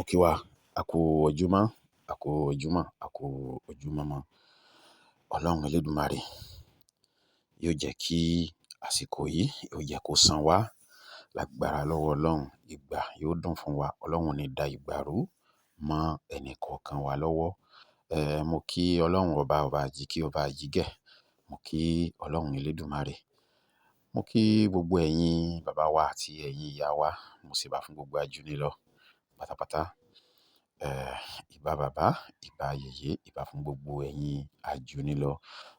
Mo kí wa, a kú ojúmọ́, a kú ojúmọ́, a kú ojúmọ́mọ́. Ọlọ́run Elédùmarè yóò jẹ́ kí àsìkò yìí, yóò jẹ́ kó san wá lágbára lọ́wọ́ Ọlọ́run. Ìgbà yóò dùn fún wa. Ọlọ́run ò ní da ìgbà rú mọ́ ẹnì kọ̀ọ̀kan wa lọ́wọ́. Mo kí Ọlọ́run ọba, ọba àjíkí, ọba àjígẹ̀. Mo kí Ọlọ́run Elédùmarè. Mo kí gbogbo ẹ̀yin bàbá wa àti ẹ̀yin ìyá wa. Mo sì bá fún gbogbo ajúnilọ pátápátá. Ìbà bàbá, ìbà yèyé, ìbà fún gbogbo ẹ̀yin ajúnilọ.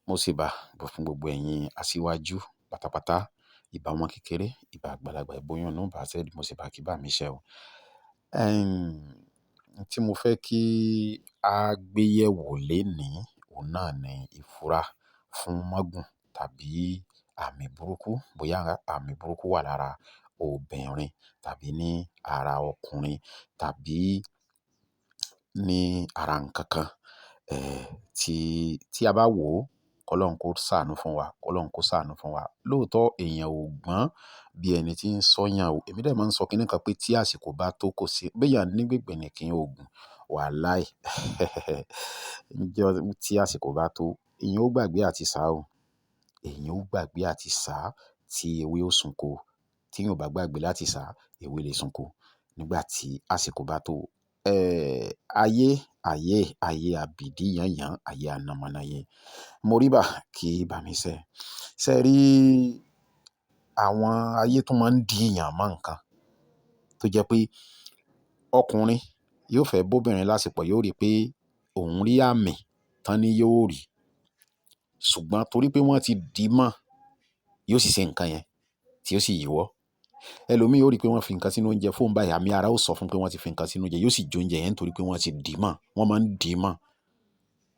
Mo sì bá fún gbogbo ẹ̀yin asíwájú pátápátá. Ìbà ọmọ kékeré, ìbà àgbàlagbà, ìbóyún inú, ìbà sẹ́ẹ̀dì, mo sì bá kí bá mi ṣẹ́ o. Tí mo fẹ́ kí a gbé yẹ̀wò lénìí, òun náà ni ìfura fún mágùn tàbí àmì burúkú. Bóyá àmì burúkú wà lára obìnrin tàbí ní ara ọkùnrin tàbí ní ara ǹkan kan. Tí a bá wò ó, kí Ọlọ́run kó ṣàánú fún wa, kí Ọlọ́run kó ṣàánú fún wa. Lóòótọ́ èèyàn ò gbọ́n bí ẹni tí ń sọ́yàn o. Èmi dè máa ń sọ kíní kan pé tí àsìkò bá tó kò sí, bí èèyàn ní gbígbìnì kí òògùn, wàláì. Ǹjẹ́ tí àsìkò bá tó, èèyàn ó gbàgbé àti sá o. Èèyàn ó gbàgbé àti sá tí ewé ó sunko. Tí èèyàn ò bá gbàgbé láti sá, ewé lè sunko nígbà tí àsìkò bá tó. Ayé, ayé, ayé àbìdí yànyàn, ayé anamanaye. Mo rí bá kí bá mi ṣẹ. Ṣé rí àwọn ayé tó máa ń di èèyàn mọ́ nǹkan tó jẹ́ pé ọkùnrin yóò fẹ́ bóbìnrin lásìkò, yóò rí pé òun rí àmì tán ni yóò rí. Ṣùgbọ́n torí pé wọ́n ti dì mọ́, yóò sì ṣe nǹkan yẹn tí ó sì yíwọ́. Ẹlòmíì yóò rí pé wọ́n fi nǹkan sínú oúnjẹ fún báyìí, àmì ara ó sọ fún pé wọ́n ti fi nǹkan sínú oúnjẹ, yóò sì jẹ oúnjẹ yẹn nítorí pé wọ́n ti dì mọ́. Wọ́n máa ń dì mọ́.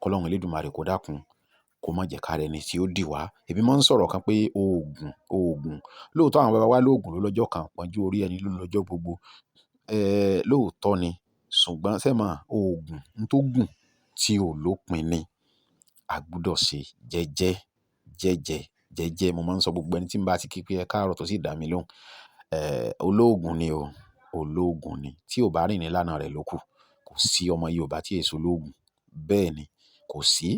Kí Ọlọ́run Elédùmarè kó dákun, kó má jẹ́ ká rẹni tí ó dì wá. Èmi máa ń sọ̀rọ̀ kan pé òògùn, òògùn. Lóòótọ́ àwọn bàbá wa lóògùn ló lọ́jọ́ kan, pọ́njú orí ẹni ló lọ́jọ́ gbogbo. Lóòótọ́ ni. Ṣùgbọ́n ṣé máa òògùn ń tó gùn tí ò lópin ni. A gbọdọ̀ ṣe jẹ́jẹ́, jẹ́jẹ́, jẹ́jẹ́. Mo máa ń sọ gbogbo ẹni tí ń bá ti kí pé ẹ káàárọ̀ tó sì dá mi lóhùn. Olóògùn ni o, olóògùn ni. Tí ò bá rìn ní lánàá rẹ̀ ló kù. Kò sí ọmọ Yorùbá tí èso olóògùn. Bẹ́ẹ̀ ni, kò sí.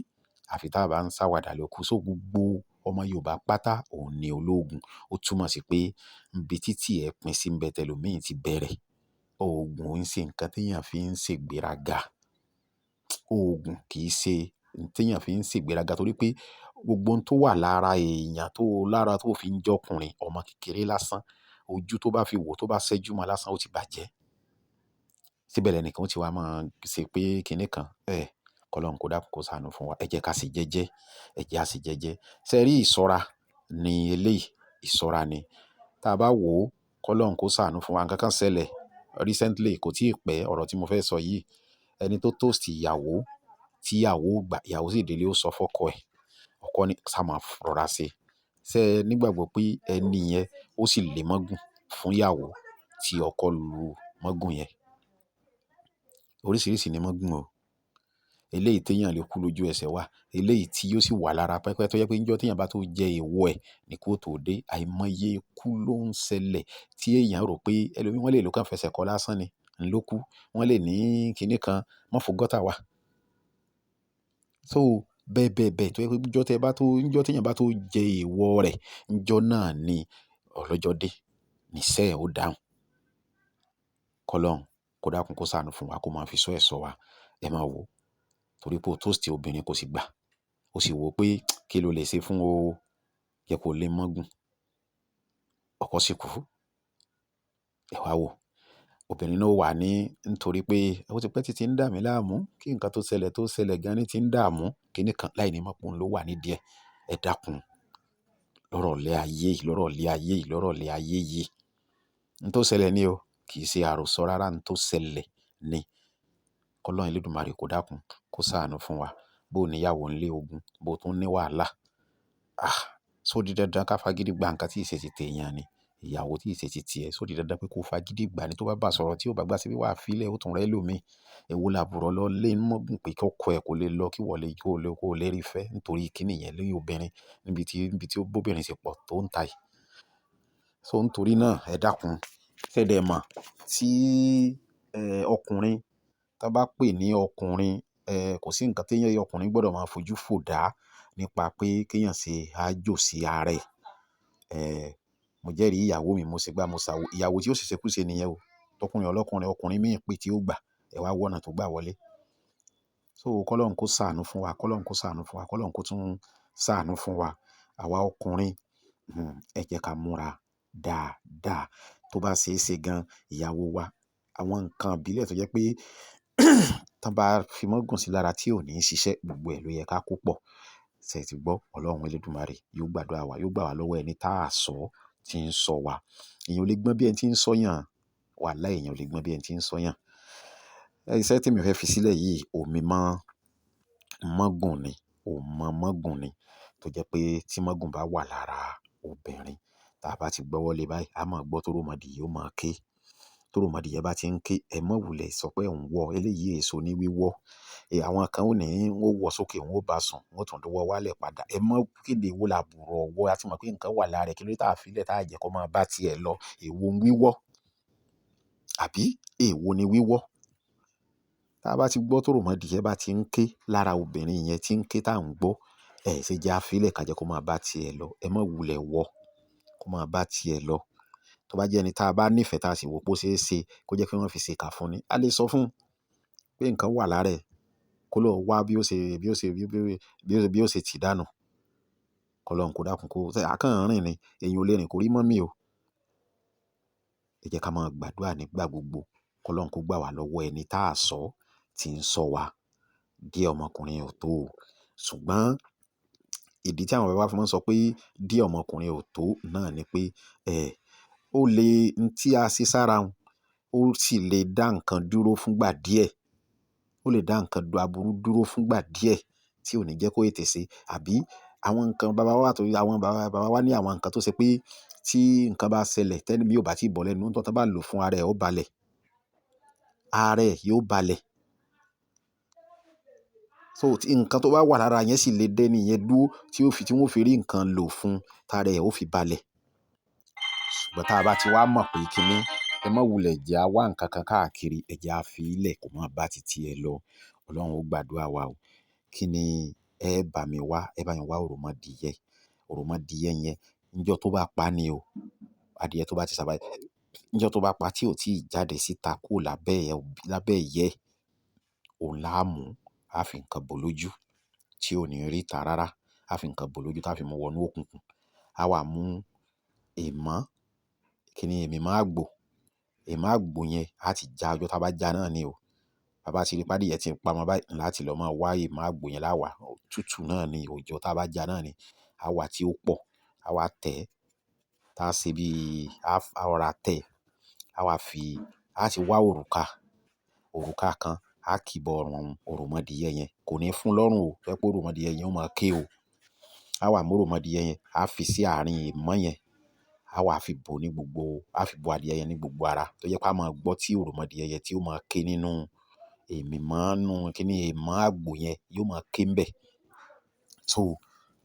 Àfi tí a bá ń ṣàwàdà ló kù. So gbogbo ọmọ Yorùbá pátá òun ni olóògùn. Ó túmọ̀ sí pé níbi títí ẹ pín sí ń bẹ tẹlòmíì tí bẹ̀rẹ̀. Òògùn ń ṣe nǹkan tí èèyàn fi ń ṣe ìgbéraga. Òògùn kì í ṣe ohun tí èèyàn fi ń ṣe ìgbéraga torí pé gbogbo ohun tó wà lára èèyàn tó lára tó fi ń jọkùnrin, ọmọ kékeré lásán, ojú tó bá fi wò tó bá ṣẹ́jú mọ́ lásán ó ti bàjẹ́. Síbẹ̀ lẹ́nìkan ó ti wá máa ń ṣe pé kíní kan. Kí Ọlọ́run kó dákun kó ṣàánú fún wa. Ẹ jẹ́ ká ṣe jẹ́jẹ́, ẹ jẹ́ á ṣe jẹ́jẹ́. Ṣé rí ìṣọ́ra ní eléyìí? Ìṣọ́ra ni. Tí a bá wò ó, kí Ọlọ́run kó ṣàánú fún wa. Ǹkan kan ṣẹlẹ̀ recently, kò tí ì pẹ́ ọ̀rọ̀ tí mo fẹ́ sọ yìí. Ẹni tó toast ìyàwó, tí ìyàwó gbà, ìyàwó sì délé ó sọ fún ọkọ ẹ̀. Ọkọ ní sá máa rọra ṣe. Ṣé ẹ nígbàgbọ́ pé ẹni yẹn ó sì lè mọ́gùn fún ìyàwó tí ọkọ lu mọ́gùn yẹn? Oríṣiríṣi ni mọ́gùn o. Eléyìí tí èèyàn lè kú lójú ẹsẹ̀ wà. Eléyìí tí yóò sì wà lára pẹpẹ tó jẹ́ pé níjọ́ tí èèyàn bá tó jẹ èèwọ̀ ẹ̀ ní kó tó dé. Àìmọye ikú ló ń ṣẹlẹ̀ tí èèyàn rò pé ẹlòmíì wọ́n lè lò kàn fẹsẹ̀ kọ́ lásán ni, ń ló kú. Wọ́n lè ní kíní kan, má fò gọ́tà wá. So bẹ́ẹ̀ bẹ́ẹ̀ bẹ́ẹ̀ tó jẹ́ pé níjọ́ tí ẹ bá tó, níjọ́ tí èèyàn bá tó jẹ èèwọ̀ rẹ̀, níjọ́ náà ni ọlọ́jọ́ dé, níṣẹ́ ẹ ó dáhùn. Kí Ọlọ́run kó dákun kó ṣàánú fún wa kó máa fi ṣọ́ ẹ sọ wa. Ẹ máa wò ó. Torí pé o toast obìnrin kò sì gbà. Ó sì wò pé kí ló lè ṣe fún o, jẹ́ kó lè mọ́gùn. Ọkọ sì kú. Ẹ wá wò ó. Obìnrin náà wà ní nítorí pé ó ti pẹ́ tí tí ń dà mí láàmú. Kí nǹkan tó ṣẹlẹ̀ gan ní tí ń dààmú. Kíní kan láìní mọ̀ pé òun ló wà ní díẹ̀. Ẹ dákun. Lọ́rọ̀ ilé ayé yìí, lọ́rọ̀ ilé ayé yìí, lọ́rọ̀ ilé ayé yìí. N tó ṣẹlẹ̀ ni o. Kì í ṣe àròsọ rárá. N tó ṣẹlẹ̀ ni. Kí Ọlọ́run Elédùmarè kó dákun kó ṣàánú fún wa. Bó ní ìyàwó ń lé ogun, bó tún ní wàhálà. Ah! Só di dandan ká fagídí gba nǹkan tí ì ṣe ti tèèyàn ni. Ìyàwó tí ì ṣe ti tiẹ̀. Só di dandan pé kó fagídí gbà ni tó bá bá sọ̀rọ̀ tí ò bá gbà síbí wà á fi lẹ̀ ó tún rẹ́ lòmíì. Èwo làbùrọ̀ lọ lé mọ́gùn pé kí ọkọ ẹ kó lè lọ kí wọlé kó lè, kó lè rí fẹ́ nítorí kíní yẹn lórí obìnrin níbi tí, níbi tí ó bóbìnrin ṣe pọ̀ tó ń ta yìí. So nítorí náà ẹ dákun. Ṣé ẹ dẹ̀ mọ̀ tí Ọkùnrin, tí wọ́n bá pè ní ọkùnrin, kò sí nǹkan tí ọkùnrin gbọdọ̀ máa fojú fò dá nípa pé kí èèyàn ṣe àjò sí ara ẹ̀. Mo jẹ́rìí ìyàwó mi, mo ṣe gbá, mo ṣàwò. Ìyàwó tí ó ṣe ṣekúṣe nìyẹn o. Tọkùnrin ọlọ́kùnrin, ọkùnrin mìíràn pé tí ó gbà, ẹ wá wọ́nà tó gbà wọlé. So kọ́lọ́hun kó ṣàánú fún wa, kọ́lọ́hun kó ṣàánú fún wa, kọ́lọ́hun kó tún ṣàánú fún wa. Àwa ọkùnrin, ẹ jẹ́ ká múra dáadáa. Tó bá ṣe é ṣe gan, ìyàwó wa, àwọn nǹkan ìbílẹ̀ tó jẹ́ pé tí wọ́n bá fi mọ́gùn sí lára tí ò ní ṣiṣẹ́, gbogbo ẹ̀ ló yẹ ká kó pọ̀. Ṣé ẹ ti gbọ́? Ọlọ́run Elédùmarè yóò gbàdúrà wa, yóò gbà wá lọ́wọ́ ẹni táà sọ, tí ń sọ wa. Èèyàn ò lè gbọ́n bí ẹni tí ń sọ yàn. Wàláì èèyàn ò lè gbọ́n bí ẹni tí ń sọ yàn. Iṣẹ́ tí mi fẹ́ fi sílẹ̀ yìí, omi mọ́, mọ́gùn ni, òmọ mọ́gùn ni. Tó jẹ́ pé tí mọ́gùn bá wà lára obìnrin, tí a bá ti gbọ́wọ́ lé báyìí, a máa gbọ́ tóròmọdìẹ ó máa ké. Tóròmọdìẹ bá ti ń ké, ẹ má wulẹ̀ sọ pé òun wọ eléyìí èso ní wíwọ́. Àwọn kan ò ní wọ́n wọ sókè, wọ́n ó bá sùn, wọ́n tún wọ́ wálẹ̀ padà. Ẹ mọ̀ kíni èwo làbùrọ̀ wọ́, a ti mọ̀ pé nǹkan wà lára rẹ̀ kí ló dé tí a fi lẹ̀ tí a jẹ́ kó máa bá ti ẹ lọ. Èwo ń wíwọ́? Àbí èwo ni wíwọ́? Tí a bá ti gbọ́ tóròmọdìẹ bá ti ń ké lára obìnrin yẹn tí ń ké tá ń gbọ́, ẹ ṣe jẹ́ a fi lẹ̀ ká jẹ́ kó máa bá ti ẹ lọ. Ẹ má wulẹ̀ wọ́, kó máa bá ti ẹ lọ. Tó bá jẹ́ ẹni tí a bá ní ìfẹ́ tí a sì wò pé ó ṣe é ṣe kó jẹ́ kí wọ́n fi ṣe kà fún ni, a lè sọ fún un pé nǹkan wà lára ẹ̀, kó lọ wá bí ó ṣe, bí ó ṣe, bí ó ṣe, bí ó ṣe ti dànù. Kọ́lọ́hun kó dákún kó. Ṣé àkàn rìn ni? Èèyàn ò lè rìn kó rí mọ́ mi o. Ẹ jẹ́ ká máa gbàdúrà nígbà gbogbo. Kọ́lọ́hun kó gbà wá lọ́wọ́ ẹni táà sọ, tí ń sọ wa. Díẹ̀ ọmọkùnrin ò tó o. Ṣùgbọ́n ìdí tí àwọn bàbá wa fi máa ń sọ pé díẹ̀ ọmọkùnrin ò tó náà ni pé, ó lè n tí a ṣe sára òun, ó sì lè dá nǹkan dúró fúngbà díẹ̀. Ó lè dá nǹkan aburú dúró fúngbà díẹ̀ tí ò ní jẹ́ kó tètè ṣe. Àbí àwọn nǹkan bàbá wa tó, àwọn bàbá, bàbá wa ní àwọn nǹkan tó ṣe pé tí nǹkan bá ṣẹlẹ̀, tẹ́ni ò bá tí bọ̀ lẹ́nu, tí wọ́n bá lò fún ara ẹ̀, ó balẹ̀. Ara ẹ̀ yóò balẹ̀. So tí nǹkan tó bá wà lára yẹn sì lè dé ẹni yẹn dúró tí ó fi, tí wọ́n fi rí nǹkan lò fún, tára ẹ̀ ó fi balẹ̀. Ṣùgbọ́n tí a bá ti wá mọ̀ pé kíni, ẹ má wulẹ̀ jẹ́ a wá nǹkan kan káàkiri, ẹ jẹ́ a fi í lẹ̀ kó máa bá ti ti ẹ lọ. Ọlọ́run ó gbàdúrà wa o. Kí ni ẹ bá mi wá? Ẹ bá mi wá òròmọdìẹ. Òròmọdìẹ yẹn, níjọ́ tó bá pa ni o. Adìẹ tó bá ti sábà, níjọ́ tó bá pa tí ò tí ì jáde síta kúrò lábẹ́ ẹ, lábẹ́ ìyẹ́, òun là á mú. A fi nǹkan bò lójú tí ò ní rí ìta rárá. A fi nǹkan bò lójú tí a fi mú wọnú òkùnkùn. A wà mú èémán, kíni èmi máa gbò. Èémán àgbò yẹn a ti já ọjọ́ tí a bá já náà ni o. Bàbá ti rí pé adìẹ tí ń pa mọ́ báyìí, láti lọ máa wá èémán àgbò yẹn láwà. Tútù náà ni, òjò tí a bá já náà ni. A wà tí ó pọ̀, a wà tẹ́, tá ṣe bí a rọra tẹ́, a wà fi, a ti wá òrùka, òrùka kan, a kì bọ ọrùn òròmọdìẹ yẹn. Kò ní fún lọ́rùn o. Tó jẹ́ pé òròmọdìẹ yẹn ó máa ké o. A wà mú òròmọdìẹ yẹn, a fi sí àárín èémán yẹn. A wà fi bò ní gbogbo, a fi bò adìẹ yẹn ní gbogbo ara. Tó jẹ́ pé a máa gbọ́ tí òròmọdìẹ yẹn tí ó máa ké nínú èémí mọ́ nú, kíni èémán àgbò yẹn yóò máa ké ń bẹ̀. So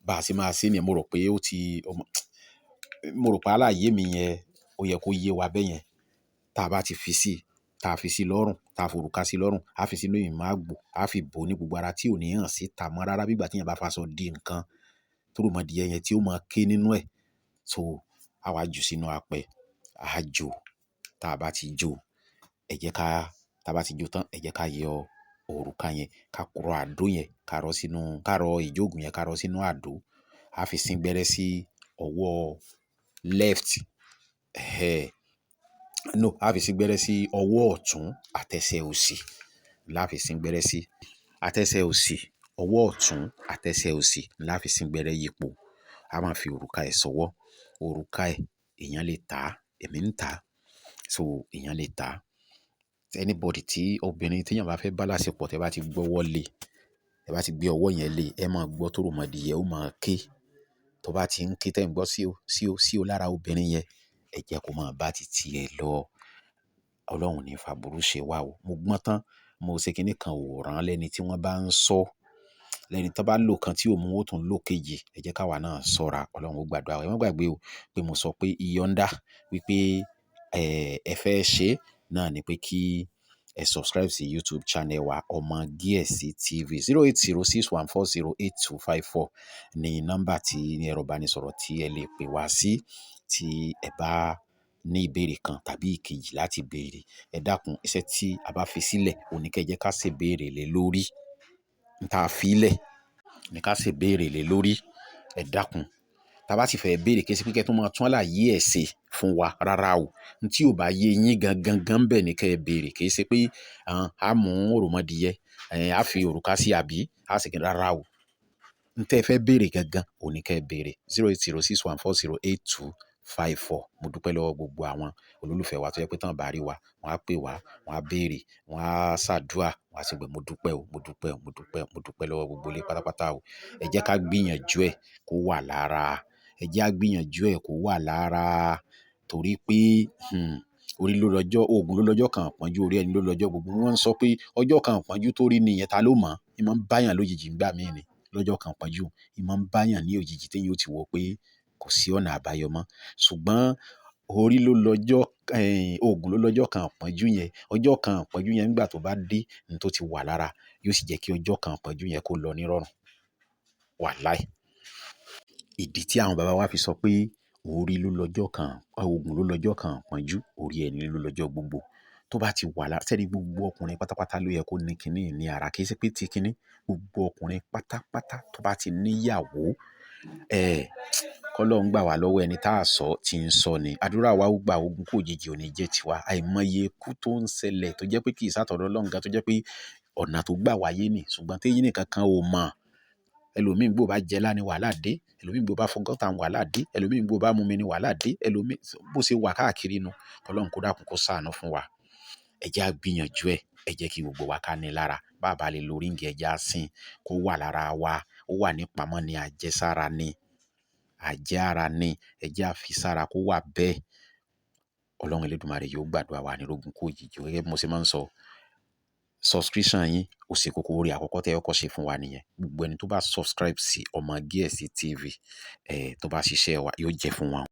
bá sì máa ṣe ni mo rò pé ó ti, mo rò pé àlàyé mi yẹn ó yẹ kó yé wa bẹ́yẹn. Tí a bá ti fi sí, tí a fi sí lọ́rùn, tí a fi òrùka sí lọ́rùn, a fi sínú èémán àgbò, a fi bò ní gbogbo ara tí ò ní hàn síta mọ́ rárá bí ìgbà tí èèyàn bá faṣọ di nǹkan. Tóròmọdìẹ yẹn tí ó máa ké nínú ẹ̀. So a wá ju sínú apẹ, a jó. Tí a bá ti jó, ẹ jẹ́ ká, tí a bá ti jó tán, ẹ jẹ́ ká yọ òrùka yẹn, ká rọ àdó yẹn, ká rọ sínú, ká rọ ìjóògùn yẹn, ká rọ sínú àdó. A fi sín gbẹ́rẹ́ sí ọwọ́ left. No, a fi sín gbẹ́rẹ́ sí ọwọ́ ọ̀tún àtẹ́sẹ̀ òsì. La fi sín gbẹ́rẹ́ sí. Àtẹ́sẹ̀ òsì, ọwọ́ ọ̀tún àtẹ́sẹ̀ òsì la fi sín gbẹ́rẹ́ yípo. A máa fi òrùka ẹ̀ sọ́wọ́. Òrùka ẹ̀, èèyàn lè tà á, èmi ń tà á. So èèyàn lè tà á. Anybody tí obìnrin tí èèyàn bá fẹ́ bá láṣepọ̀, tí ẹ bá ti gbọ́wọ́ lé, ẹ bá ti gbé ọwọ́ yẹn lé, ẹ máa gbọ́ tóròmọdìẹ ó máa ké. Tó bá ti ń ké tí ẹ̀ ń gbọ́ sí o, sí o, sí o lára obìnrin yẹn, ẹ jẹ́ kó máa bá ti ti ẹ lọ. Ọlọ́run ò ní fàbúrú ṣe wá o. Mo gbọ́n tán, mo ṣe kíni kan ò rán lẹ́ni tí wọ́n bá ń sọ. Lẹ́ni tí wọ́n bá lò kan tí ò mú, ó tún lò kejì. Ẹ jẹ́ ká wa náà ṣọ́ra. Ọlọ́run ó gbàdúrà wa. Ẹ má gbàgbé o pé mo sọ pé ìyọ̀nda wípé, ẹ fẹ́ ṣe náà ni pé kí. Ẹ subscribe sí YouTube channel wa, Ọmọ Gíẹ̀sì TV. 08061408254 ní nọ́mbà tí ní ẹ̀rọ ìbánisọ̀rọ̀ tí ẹ lè pè wá sí tí ẹ bá ní ìbéèrè kan tàbí ìkejì láti béèrè. Ẹ dákun, iṣẹ́ tí a bá fi sílẹ̀, òun ní kí ẹ jẹ́ ká ṣe béèrè lé lórí. N ta fi lẹ̀ ní ká ṣe béèrè lé lórí. Ẹ dákun. Tá bá sì fẹ́ béèrè, kí ẹ sì pé kí ẹ tún máa tún àlàyé ẹ̀ ṣe fún wa. Rárá o. N tí ò bá yé yín gangan gan bẹ́ẹ̀ ni kí ẹ béèrè. Kì í ṣe pé a mú òròmọdìyẹ, a fi òrùka sí àbí a sì kí rárá o. N tí ẹ fẹ́ béèrè gangan, òun ní kí ẹ béèrè. 08061408254. Mo dúpẹ́ lọ́wọ́ gbogbo àwọn olólùfẹ́ wa tó jẹ́ pé tí wọ́n bá rí wa, wọ́n á pè wá, wọ́n á béèrè, wọ́n á ṣàdúrà, wọ́n á sì pé mo dúpẹ́ o, mo dúpẹ́ o, mo dúpẹ́ o, mo dúpẹ́ lọ́wọ́ gbogbo ilé pátápátá o. Ẹ jẹ́ ká gbìyànjú ẹ̀ kó wà lára. Ẹ jẹ́ á gbìyànjú ẹ̀ kó wà lára torí pé orí ló lọ́jọ́, òògùn ló lọ́jọ́ kan ìpọ́njú, orí ẹni ló lọ́jọ́ gbogbo. Wọ́n ń sọ pé ọjọ́ kan ìpọ́njú tó rí ni ìyẹn, ta ló mọ̀? Í máa ń bá èèyàn lójijì nígbà míì ni. Lọ́jọ́ kan ìpọ́njú, í máa ń bá èèyàn ní òjijì tí èèyàn ó ti wò pé kò sí ọ̀nà àbáyọ mọ́. Ṣùgbọ́n orí ló lọ́jọ́, òògùn ló lọ́jọ́ kan ìpọ́njú yẹn. Ọjọ́ kan ìpọ́njú yẹn nígbà tó bá dé, ohun tó ti wà lára yóò sì jẹ́ kí ọjọ́ kan ìpọ́njú yẹn kó lọ ní rọrùn. Wàláì. Ìdí tí àwọn bàbá wa fi sọ pé orí ló lọ́jọ́ kan, òògùn ló lọ́jọ́ kan ìpọ́njú, orí ẹni ló lọ́jọ́ gbogbo. Tó bá ti wà lára, sẹ́rí gbogbo ọkùnrin pátápátá ló yẹ kó ní kíní ní ara. Kì í ṣe pé tí kíní, gbogbo ọkùnrin pátápátá tó bá ti ní ìyàwó, kọ́lọ́hun gbà wá lọ́wọ́ ẹni tá a sọ tí ń sọ ni. Àdúrà wa ó gbà, ogun kú òjijì ò ní jẹ́ tiwa. Àìmọye ikú tó ń ṣẹlẹ̀ tó jẹ́ pé kì í sátọ̀dọ̀ Ọlọ́run gan, tó jẹ́ pé ọ̀nà tó gbà wáyé ni. Ṣùgbọ́n tí ẹnì kankan ò mọ̀. Ẹlòmíì bó bá jẹ lá ní wàhálà dé. Ẹlòmíì bó bá fọ gọ́tà wàhálà dé. Ẹlòmíì bó bá mumi ní wàhálà dé. Ẹlòmíì bó ṣe wà káàkiri nu. Kọ́lọ́hun kó dákun kó ṣàánú fún wa. Ẹ jẹ́ á gbìyànjú ẹ̀. Ẹ jẹ́ kí gbogbo wa ká ní lára. Bá bá lè lo ring, ẹ jẹ́ á sín kó wà lára wa. Ó wà ní pamọ́ ni, àjẹsára ni. Àjẹ́ ara ni. Ẹ jẹ́ á fi sára kó wà bẹ́ẹ̀. Ọlọ́run Elédùmarè yóò gbàdúrà wa ní rógun kú òjijì. Gẹ́gẹ́ bí mo ṣe máa ń sọ, subscription yín ó ṣe kókó. Oore àkọ́kọ́ tí ẹ kọ́kọ́ ṣe fún wa nìyẹn. Gbogbo ẹni tó bá subscribe sí Ọmọ Gíẹ̀sì TV, tó bá ṣiṣẹ́ wa, yóò jẹ́ fún wọn.